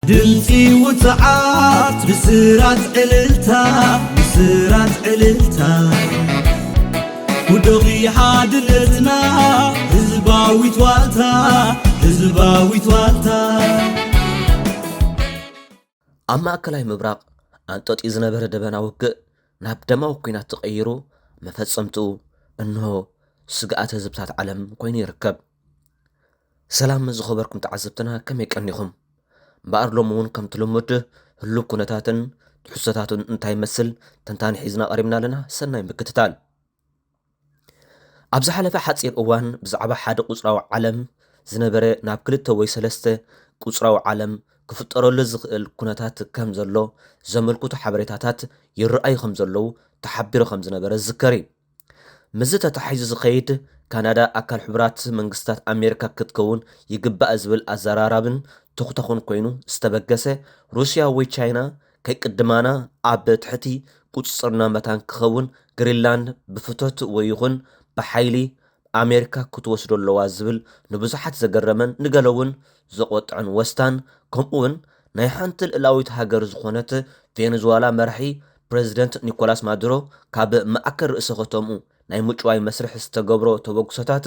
ድምፂ ውፅዓት ብስራት ዕልልታ፣ ብስራት ዕልልታ። ውደቑ ሓድነትና፣ ህዝባዊት ዋልታ፣ ህዝባዊት ዋልታ። ኣብ ማእከላይ ምብራቕ ኣንጠጥዩ ዝነበረ ደበና ውግእ ናብ ደማዊ ኲናት ተቐይሩ፣ መፈጸምትኡ እንሆ ስግኣተ ህዝብታት ዓለም ኮይኑ ይርከብ። ሰላም ዝኸበርኩም ተዓዘብትና፣ ከመይ ቀኒኹም? እምበኣር ሎሚ እውን ከምቲ ልሙድ ህሉው ኩነታትን ትሕዝቶታቱን እንታይ ይመስል ተንታኒ ሒዝና ቀሪብና ኣለና። ሰናይ ምክትታል። ኣብ ዝሓለፈ ሓጺር እዋን ብዛዕባ ሓደ ቁጽራዊ ዓለም ዝነበረ ናብ ክልተ ወይ ሰለስተ ቁጽራዊ ዓለም ክፍጠረሉ ዝኽእል ኩነታት ከም ዘሎ ዘመልክቱ ሓበሬታታት ይረኣዩ ከም ዘለዉ ተሓቢሩ ከም ዝነበረ ዝዝከር እዩ። ምስዚ ተተሓሒዙ ዝኸይድ ካናዳ ኣካል ሕቡራት መንግስታት ኣሜሪካ ክትከውን ይግባእ ዝብል ኣዘራራብን ተኹተኹን ኮይኑ ዝተበገሰ ሩስያ ወይ ቻይና ከይቅድማና ኣብ ትሕቲ ቁፅፅርና መታን ክኸውን ግሪንላንድ ብፍቶት ወይ ይኹን ብሓይሊ ኣሜሪካ ክትወስዶ ኣለዋ ዝብል ንብዙሓት ዘገረመን ንገለ እውን ዘቆጥዐን ወስታን ከምኡ እውን ናይ ሓንቲ ልእላዊት ሃገር ዝኾነት ቬኔዙዋላ መራሒ ፕሬዚደንት ኒኮላስ ማዱሮ ካብ ማእከል ርእሰ ከተምኡ ናይ ምጭዋይ መስርሕ ዝተገብሮ ተበግሶታት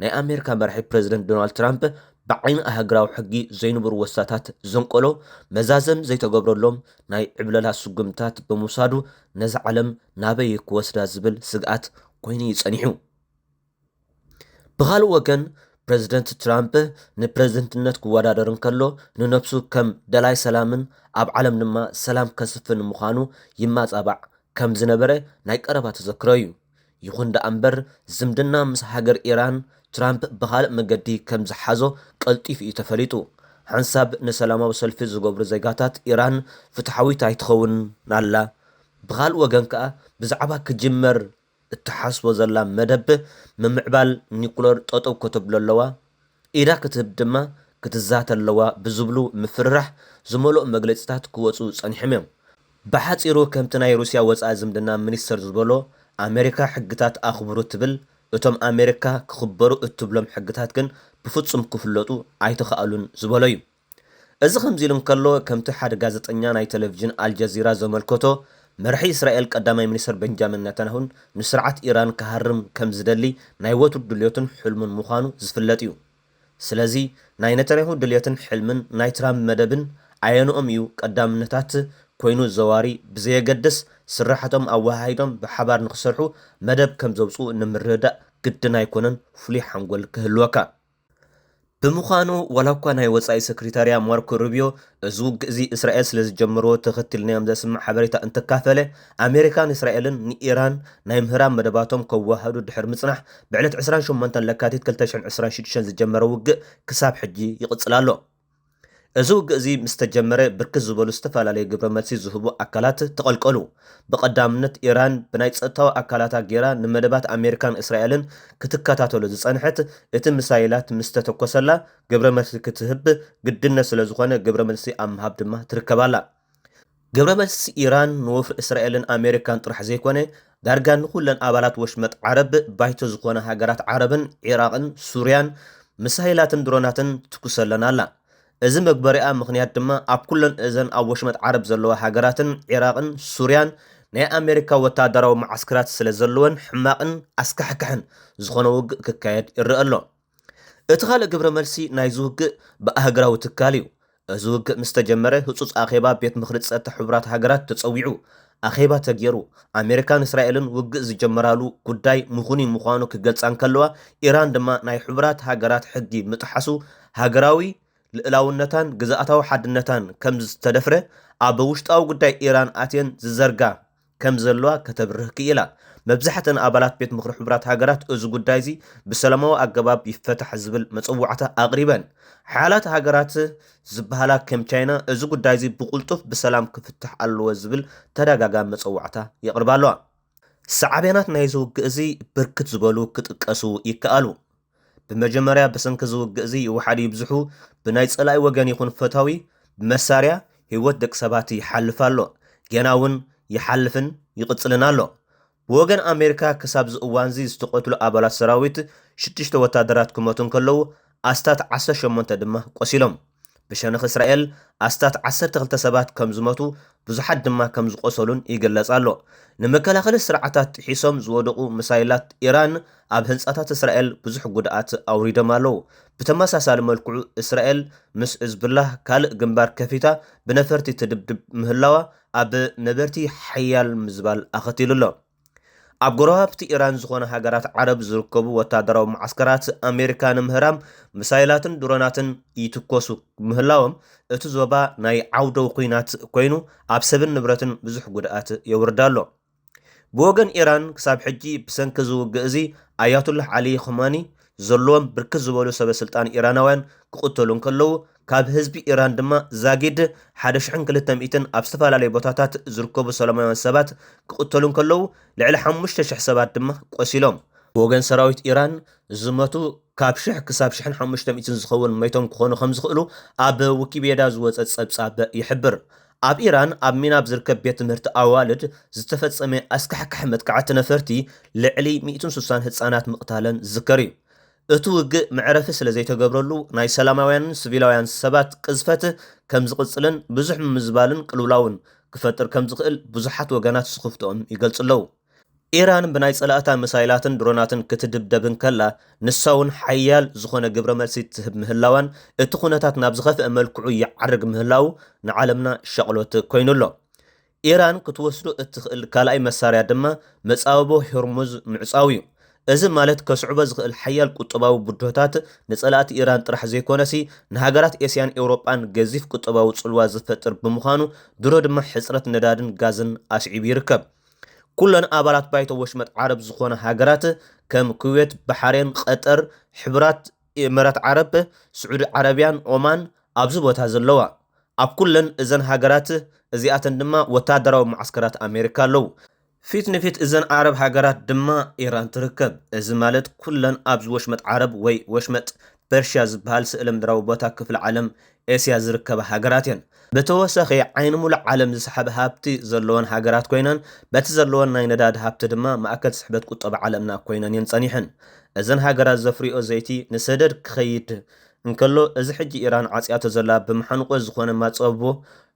ናይ ኣሜሪካ መራሒ ፕሬዚደንት ዶናልድ ትራምፕ ብዓይኒ ኣህግራዊ ሕጊ ዘይንቡር ወስታታት ዘንቀሎ መዛዘም ዘይተገብረሎም ናይ ዕብለላ ስጉምታት ብምውሳዱ ነዛ ዓለም ናበይ ክወስዳ ዝብል ስግኣት ኮይኑ እዩ ጸኒሑ። ብኻልእ ወገን ፕሬዚደንት ትራምፕ ንፕሬዚደንትነት ክወዳደር እንከሎ ንነብሱ ከም ደላይ ሰላምን ኣብ ዓለም ድማ ሰላም ከስፍን ምዃኑ ይማጻባዕ ከም ዝነበረ ናይ ቀረባ ተዘክሮ እዩ። ይኹን ደኣ እምበር ዝምድና ምስ ሃገር ኢራን ትራምፕ ብኻልእ መገዲ ከም ዝሓዞ ቀልጢፉ እዩ ተፈሊጡ። ሓንሳብ ንሰላማዊ ሰልፊ ዝገብሩ ዜጋታት ኢራን ፍትሓዊት ኣይትኸውን ኣላ። ብኻልእ ወገን ከኣ ብዛዕባ ክጅመር እትሓስቦ ዘላ መደብ ምምዕባል ኒኩለር ጠጠው ከተብሎ ኣለዋ፣ ኢዳ ክትህብ ድማ ክትዛተ ኣለዋ ብዝብሉ ምፍርራሕ ዝመልኦ መግለፂታት ክወፁ ፀኒሖም እዮም። ብሓፂሩ ከምቲ ናይ ሩስያ ወፃኢ ዝምድና ሚኒስተር ዝበሎ ኣሜሪካ ሕግታት ኣኽብሩ ትብል፣ እቶም ኣሜሪካ ክኽበሩ እትብሎም ሕግታት ግን ብፍፁም ክፍለጡ ኣይተኽኣሉን ዝበሎ እዩ። እዚ ከምዚ ኢሉ እንከሎ ከምቲ ሓደ ጋዜጠኛ ናይ ቴሌቪዥን ኣልጀዚራ ዘመልከቶ መራሒ እስራኤል ቀዳማይ ሚኒስተር ቤንጃሚን ነታንያሁን ንስርዓት ኢራን ክሃርም ከም ዝደሊ ናይ ወትሩ ድልዮትን ሕልሙን ምዃኑ ዝፍለጥ እዩ። ስለዚ ናይ ነታንያሁ ድልዮትን ሕልምን ናይ ትራምፕ መደብን ኣየንኦም እዩ ቀዳምነታት ኮይኑ ዘዋሪ ብዘየገድስ ስራሕቶም ኣወሃሂዶም ብሓባር ንክሰርሑ መደብ ከም ዘውፅኡ ንምርዳእ ግድን ኣይኮነን ፍሉይ ሓንጎል ክህልወካ። ብምዃኑ ዋላ እኳ ናይ ወፃኢ ሰክሪታርያ ማርኮ ሩቢዮ እዚ ውግእ እዚ እስራኤል ስለ ዝጀመርዎ ተኸቲልናዮም ዘስምዕ ሓበሬታ እንተካፈለ ኣሜሪካን እስራኤልን ንኢራን ናይ ምህራም መደባቶም ከወሃዱ ድሕር ምፅናሕ ብዕለት ዕስራን ሸሞንተን ለካቲት ክልተ ሽሕን ዕስራን ሽዱሽተን ዝጀመረ ውግእ ክሳብ ሕጂ ይቕፅል ኣሎ። እዚ ውግእ እዚ ምስ ተጀመረ ብርክት ዝበሉ ዝተፈላለዩ ግብረ መልሲ ዝህቡ ኣካላት ተቐልቀሉ። ብቐዳምነት ኢራን ብናይ ጸጥታዊ ኣካላታ ጌራ ንመደባት ኣሜሪካን እስራኤልን ክትከታተሎ ዝጸንሐት እቲ ሚሳይላት ምስ ተተኮሰላ ግብረ መልሲ ክትህብ ግድነት ስለ ዝኾነ ግብረ መልሲ ኣብ ምሃብ ድማ ትርከብ ኣላ። ግብረ መልሲ ኢራን ንወፍሪ እስራኤልን ኣሜሪካን ጥራሕ ዘይኮነ ዳርጋ ንኹለን ኣባላት ወሽመጥ ዓረብ ባይቶ ዝኾነ ሃገራት ዓረብን ዒራቕን ሱርያን ሚሳይላትን ድሮናትን ትኩሰለን ኣላ። እዚ መግበሪኣ ምኽንያት ድማ ኣብ ኩለን እዘን ኣብ ወሽመጥ ዓረብ ዘለዋ ሃገራትን ዒራቕን ሱርያን ናይ ኣሜሪካ ወታደራዊ መዓስከራት ስለ ዘለወን ሕማቕን ኣስካሕካሕን ዝኾነ ውግእ ክካየድ ይረአ ኣሎ። እቲ ካልእ ግብረ መልሲ ናይዚ ውግእ ብኣህግራዊ ትካል እዩ። እዚ ውግእ ምስ ተጀመረ ህጹጽ ኣኼባ ቤት ምኽሪ ጸጥታ ሕቡራት ሃገራት ተጸዊዑ። ኣኼባ ተገይሩ። ኣሜሪካን እስራኤልን ውግእ ዝጀመራሉ ጉዳይ ምኹኒ ምዃኑ ክገልጻ እንከለዋ ኢራን ድማ ናይ ሕቡራት ሃገራት ሕጊ ምጥሓሱ ሃገራዊ ልእላውነታን ግዝኣታዊ ሓድነታን ከም ዝተደፍረ ኣብ ውሽጣዊ ጉዳይ ኢራን ኣትየን ዝዘርጋ ከም ዘለዋ ከተብርህ ክኢላ። መብዛሕተን ኣባላት ቤት ምኽሪ ሕቡራት ሃገራት እዚ ጉዳይ እዚ ብሰላማዊ ኣገባብ ይፈታሕ ዝብል መጸዋዕታ ኣቕሪበን። ሓያላት ሃገራት ዝበሃላ ከም ቻይና እዚ ጉዳይ እዚ ብቕልጡፍ ብሰላም ክፍታሕ ኣለዎ ዝብል ተደጋጋሚ መጸዋዕታ የቕርባ ኣለዋ። ሰዓብያናት ናይዚ ውግእ እዚ ብርክት ዝበሉ ክጥቀሱ ይከኣሉ። ብመጀመርያ ብሰንኪ እዚ ውግእ እዚ ይወሓዱ ይብዝሑ ብናይ ጸላኢ ወገን ይኹን ፈታዊ ብመሳርያ ህይወት ደቂ ሰባት ይሓልፍ ኣሎ። ጌና እውን ይሓልፍን ይቕጽልን ኣሎ። ብወገን ኣሜሪካ ክሳብ እዚ እዋን እዚ ዝተቐትሉ ኣባላት ሰራዊት ሽዱሽተ ወታደራት ክሞቱ እንከለዉ ኣስታት ዓሰርተ ሸሞንተ ድማ ቆሲሎም። ብሸነኽ እስራኤል ኣስታት ዓሰርተ ክልተ ሰባት ከም ዝሞቱ፣ ብዙሓት ድማ ከም ዝቖሰሉን ይግለጽ ኣሎ። ንመከላኸሊ ስርዓታት ጥሒሶም ዝወደቑ ሚሳይላት ኢራን ኣብ ህንጻታት እስራኤል ብዙሕ ጉድኣት ኣውሪዶም ኣለዉ። ብተመሳሳሊ መልክዑ፣ እስራኤል ምስ ሕዝቡላህ ካልእ ግንባር ከፊታ ብነፈርቲ ትድብድብ ምህላዋ ኣብ ነበርቲ ሓያል ምዝባል ኣኸቲሉ ኣሎ። ኣብ ጎረባብቲ ኢራን ዝኾነ ሃገራት ዓረብ ዝርከቡ ወታደራዊ መዓስከራት ኣሜሪካ ንምህራም ሚሳይላትን ድሮናትን ይትኮሱ ምህላዎም፣ እቲ ዞባ ናይ ዓውደው ኲናት ኮይኑ፣ ኣብ ሰብን ንብረትን ብዙሕ ጉድኣት የውርድ ኣሎ። ብወገን ኢራን፣ ክሳብ ሕጂ ብሰንኪ እዚ ውግእ እዚ፣ ኣያቱላህ ዓሊ ኸማኒ ዘለዎም ብርክት ዝበሉ ሰበ ስልጣን ኢራናውያን ክቕተሉ እንከለዉ፣ ካብ ህዝቢ ኢራን ድማ ዛጊድ ሓደ ሽሕን ክልተ ሚእትን ኣብ ዝተፈላለዩ ቦታታት ዝርከቡ ሰላማውያን ሰባት ክቕተሉ እንከለዉ፣ ልዕሊ ሓሙሽተ ሽሕ ሰባት ድማ ቆሲሎም። ብወገን ሰራዊት ኢራን፣ ዝመቱ ካብ ሽሕ ክሳብ ሽሕን ሓሙሽተ ሚእትን ዝኸውን መይቶም ክኾኑ ከም ዝኽእሉ ኣብ ዊኪፔድያ ዝወጸ ጸብጻብ ይሕብር። ኣብ ኢራን፣ ኣብ ሚናብ ዝርከብ ቤት ትምህርቲ ኣዋልድ ዝተፈጸመ ኣስካሕካሒ መጥቃዕቲ ነፈርቲ፣ ልዕሊ ሚእትን ስሳን ህጻናት ምቕታለን ዝዝከር እዩ። እቲ ውግእ መዕረፊ ስለ ዘይተገብረሉ፣ ናይ ሰላማውያንን ሲቪላውያን ሰባት ቅዝፈት ከም ዝቕጽልን ብዙሕ ምምዝባልን ቅልውላውን ክፈጥር ከም ዝኽእል ብዙሓት ወገናት ስኽፍትኦም ይገልጹ ኣለዉ። ኢራን ብናይ ጸላእታ ሚሳይላትን ድሮናትን ክትድብደብ እንከላ፣ ንሳ እውን ሓያል ዝኾነ ግብረ መልሲ ትህብ ምህላዋን፣ እቲ ኩነታት ናብ ዝኸፍአ መልክዑ ይዓርግ ምህላዉ ንዓለምና ሻቕሎት ኮይኑ ኣሎ። ኢራን ክትወስዶ እትኽእል ካልኣይ መሳርያ ድማ መጻብቦ ሆርሙዝ ምዕጻው እዩ። እዚ ማለት፣ ከስዕቦ ዝኽእል ሓያል ቁጠባዊ ብድሆታት ንጸላእቲ ኢራን ጥራሕ ዘይኮነሲ፣ ንሃገራት ኤስያን ኤውሮጳን ገዚፍ ቁጠባዊ ጽልዋ ዝፈጥር ብምዃኑ፣ ድሮ ድማ ሕጽረት ነዳድን ጋዝን ኣስዒቡ ይርከብ። ኩለን ኣባላት ባይቶ ወሽመጥ ዓረብ ዝኾና ሃገራት፣ ከም ኩዌት፣ ባሕሬን፣ ቀጠር፣ ሕቡራት ኢማራት ዓረብ፣ ስዑዲ ዓረብያን ኦማን ኣብዚ ቦታ ዘለዋ። ኣብ ኩለን እዘን ሃገራት እዚኣተን ድማ ወታደራዊ መዓስከራት ኣሜሪካ ኣለዉ። ፊት ንፊት እዘን ዓረብ ሃገራት ድማ ኢራን ትርከብ። እዚ ማለት፣ ኩለን ኣብዚ ወሽመጥ ዓረብ ወይ ወሽመጥ ፐርሽያ ዝበሃል ስእለ ምድራዊ ቦታ ክፍለ ዓለም ኤስያ ዝርከባ ሃገራት እየን። ብተወሳኺ፣ ዓይኒ ሙሉእ ዓለም ዝሰሓበ ሃብቲ ዘለወን ሃገራት ኮይነን፣ በቲ ዘለወን ናይ ነዳዲ ሃብቲ ድማ ማእከል ስሕበት ቁጠባ ዓለምና ኮይነን እየን ጸኒሐን። እዘን ሃገራት ዘፍርዮ ዘይቲ ንሰደድ ክኸይድ እንከሎ፣ እዚ ሕጂ ኢራን ዓጽያቶ ዘላ ብመሓንቆ ዝኾነ መጻብቦ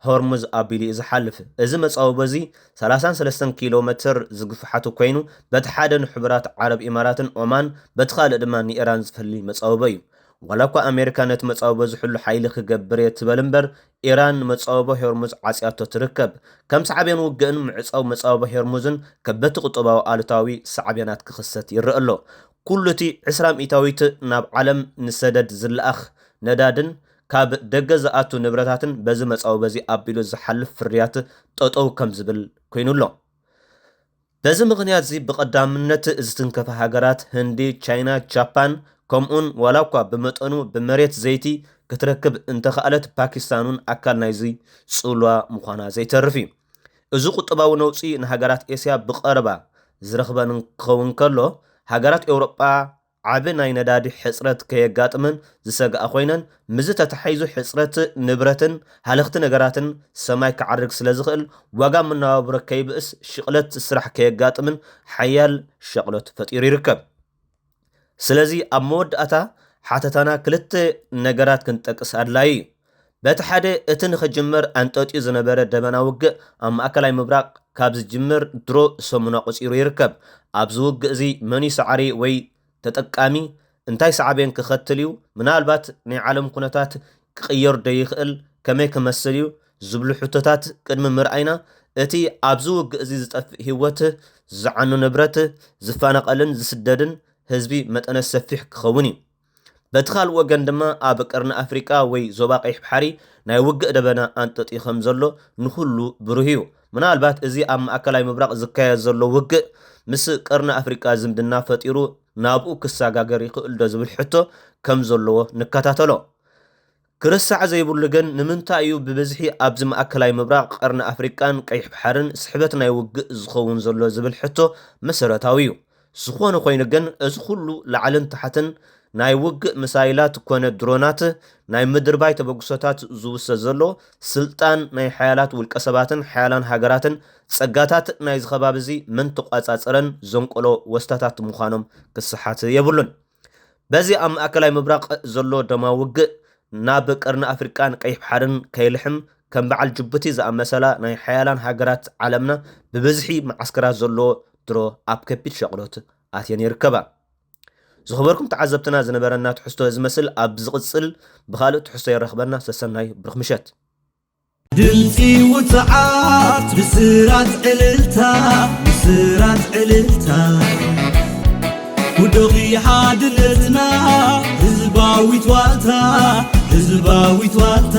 ሆርሙዝ ኣቢሉ እዩ ዝሓልፍ። እዚ መጻብቦ እዚ ሰላሳን ሰለስተን ኪሎ ሜትር ዝግፍሓቱ ኮይኑ፣ በቲ ሓደ ንሕቡራት ዓረብ ኢማራትን ኦማን፣ በቲ ካልእ ድማ ንኢራን ዝፈሊ መጻብቦ እዩ። ዋላ እኳ ኣሜሪካ ነቲ መጻብቦ ዝሕሉ ሓይሊ ክገብር እየ ትበል እምበር፣ ኢራን ንመጻብቦ ሆርሙዝ ዓጽያቶ ትርከብ። ከም ሳዕቤን ውግእን ምዕጻው መጻብቦ ሆርሙዝን ከበድቲ ቁጠባዊ ኣሉታዊ ሳዕቤናት ክኽሰት ይረአ ኣሎ። ኩሉ እቲ ዕስራ ሚእታዊት ናብ ዓለም ንሰደድ ዝለኣኽ ነዳድን ካብ ደገ ዝኣቱ ንብረታትን በዚ መጻብቦ እዚ ኣቢሉ ዝሓልፍ ፍርያት ጠጠው ከም ዝብል ኮይኑ ኣሎ። በዚ ምኽንያት እዚ ብቐዳምነት ዝትንከፋ ሃገራት ህንዲ፣ ቻይና፣ ጃፓን፣ ከምኡን ዋላ እኳ ብመጠኑ ብመሬት ዘይቲ ክትረክብ እንተኸኣለት፣ ፓኪስታን እውን ኣካል ናይዚ ጽልዋ ምዃና ዘይተርፍ እዩ። እዚ ቁጠባዊ ነውጺ ንሃገራት ኤስያ ብቐረባ ዝረኽበን ክኸውን ከሎ፣ ሃገራት ኤውሮጳ ዓቢ ናይ ነዳዲ ሕጽረት ከየጋጥመን ዝሰግኣ ኮይነን፣ ምስዚ ተተሓሒዙ ሕጽረት ንብረትን ሃለኽቲ ነገራትን ሰማይ ክዓርግ ስለ ዝኽእል፣ ዋጋ መነባብሮ ከይብእስ፣ ሽቕለት ስራሕ ከየጋጥምን ሓያል ሻቕሎት ፈጢሩ ይርከብ። ስለዚ ኣብ መወዳእታ ሓተታና ክልተ ነገራት ክንጠቅስ ኣድላዪ እዩ። በቲ ሓደ፣ እቲ ንኽጅመር ኣንጠጥዩ ዝነበረ ደበና ውግእ ኣብ ማእከላይ ምብራቕ ካብ ዝጅምር ድሮ ሰሙን ኣቑጺሩ ይርከብ። ኣብዚ ውግእ እዚ መን እዩ ሰዓሪ ወይ ተጠቃሚ? እንታይ ሳዕቤን ክኸትል እዩ? ምናልባት ናይ ዓለም ኩነታት ክቕየር ዶ ይኽእል? ከመይ ክመስል እዩ? ዝብሉ ሕቶታት ቅድሚ ምርኣይና፣ እቲ ኣብዚ ውግእ እዚ ዝጠፍእ ህይወት፣ ዝዓኑ ንብረት፣ ዝፈናቐልን ዝስደድን ህዝቢ መጠነ ሰፊሕ ክኸውን እዩ። በቲ ካልእ ወገን ድማ ኣብ ቀርኒ ኣፍሪቃ ወይ ዞባ ቀይሕ ባሕሪ ናይ ውግእ ደበና ኣንጠጥዩ ከም ዘሎ ንኹሉ ብሩህ እዩ። ምናልባት እዚ ኣብ ማእከላይ ምብራቕ ዝካየድ ዘሎ ውግእ ምስ ቀርኒ ኣፍሪቃ ዝምድና ፈጢሩ ናብኡ ክሰጋገር ይኽእል ዶ ዝብል ሕቶ ከም ዘለዎ ንከታተሎ። ክርሳዕ ዘይብሉ ግን፣ ንምንታይ እዩ ብብዝሒ ኣብዚ ማእከላይ ምብራቕ፣ ቀርኒ ኣፍሪቃን ቀይሕ ባሕርን ስሕበት ናይ ውግእ ዝኸውን ዘሎ ዝብል ሕቶ መሰረታዊ እዩ። ዝኾነ ኮይኑ ግን፣ እዚ ኩሉ ላዕልን ታሕትን ናይ ውግእ ሚሳይላት ኮነ ድሮናት፣ ናይ ምድርባይ ተበግሶታት ዝውሰድ ዘሎ ስልጣን ናይ ሓያላት ውልቀ ሰባትን ሓያላን ሃገራትን ጸጋታት ናይዚ ከባቢ እዚ መን ተቋጻጸረን ዘንቆሎ ወስታታት ምዃኖም ክሰሓት የብሉን። በዚ ኣብ ማእከላይ ምብራቕ ዘሎ ደማዊ ውግእ ናብ ቀርኒ ኣፍሪቃን ቀይሕ ባሕርን ከይልሕም ከም በዓል ጅቡቲ ዝኣመሰላ ናይ ሓያላን ሃገራት ዓለምና ብብዝሒ መዓስከራት ዘለዎ ድሮ ኣብ ከቢድ ሸቕሎት ኣትየን ይርከባ። ዝኸበርኩም ተዓዘብትና ዝነበረና ትሕዝቶ ዝመስል ኣብ ዝቕጽል ብኻልእ ትሕዝቶ የራኽበና። ሰሰናዩ ብሩኽ ምሸት። ድምፂ ውፅዓት ብስራት ዕልልታ ብስራት ዕልልታ ውዶኺ ሓድነትና ህዝባዊት ዋልታ ህዝባዊት ዋልታ